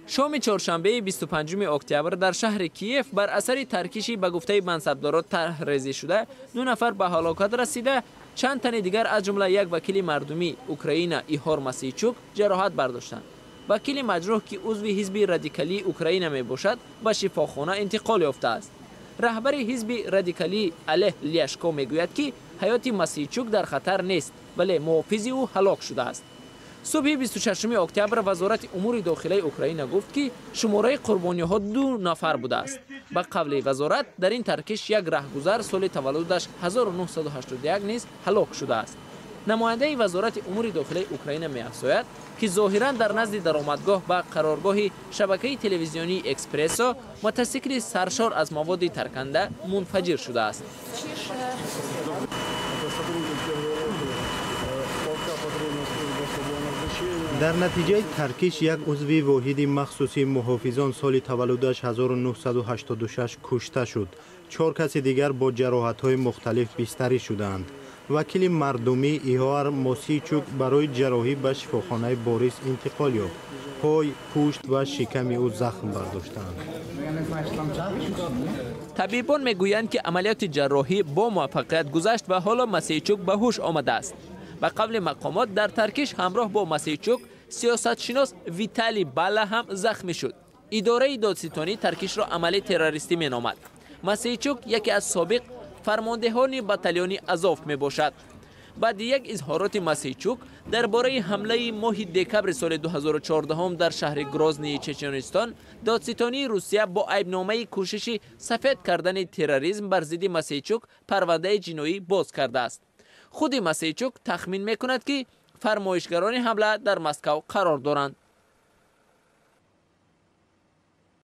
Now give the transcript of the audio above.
Шоми чоршанбеи 25 октябр дар шаҳри Киев бар асари таркиши ба гуфтаи мансабдорон тарҳрезӣ шуда 2 нафар ба ҳалокат расида, чанд тани дигар аз ҷумла як вакили мардумии Украина Иҳор Масийчук ҷароҳат бардоштанд. Вакили маҷрӯҳ, ки узви ҳизби радикалии Украина мебошад, ба шифохона интиқол ёфтааст. Раҳбари ҳизби радикалӣ Олег Ляшко мегӯяд, ки ҳаёти Масийчук дар хатар нест, вале муҳофизи ӯ ҳалок шудааст. Субҳи 26 октябр Вазорати умури дохилаи Украина гуфт, ки шумораи қурбониҳо 2 нафар будааст. Ба қавли вазорат, дар ин таркиш як раҳгузар соли таваллудаш 1981 низ ҳалок шудааст. Намояндаи Вазорати умури дохилаи Украина меафзояд, ки зоҳиран дар назди даромадгоҳ ба қароргоҳи шабакаи телевизионии Экспрессо мотосикли саршор аз маводи тарканда мунфаҷир шудааст. Дар натиҷаи таркиш як узви воҳиди махсуси муҳофизон соли таваллудаш 1986 кушта шуд. 4 каси дигар бо ҷароҳатҳои мухталиф бистарӣ шудаанд. Вакили мардумӣ Иҳор Мосийчук барои ҷарроҳӣ ба шифохонаи Борис интиқол ёфт. Пой, пушт ва шиками ӯ захм бардоштаанд. Табибон мегӯянд, ки амалиёти ҷарроҳӣ бо муваффақият гузашт ва ҳоло Масийчук ба ҳуш омадааст. Ба қавли мақомот, дар таркиш ҳамроҳ бо Масийчук сиёсатшинос Виталий Бала ҳам захмӣ шуд. Идораи додситонӣ таркишро амали террористӣ меномад. Масийчук яке аз собиқ фармондеҳони батальони Азов мебошад. Баъди як изҳороти Масийчук дар бораи ҳамлаи моҳи декабри соли 2014 дар шаҳри Грознии Чеченистон, додситонии Русия бо айбномаи кӯшиши сафед кардани терроризм бар зидди Масийчук парвандаи ҷиноӣ боз кардааст. Худи Масийчук тахмин мекунад, ки фармоишгарони ҳамла дар Москав қарор доранд.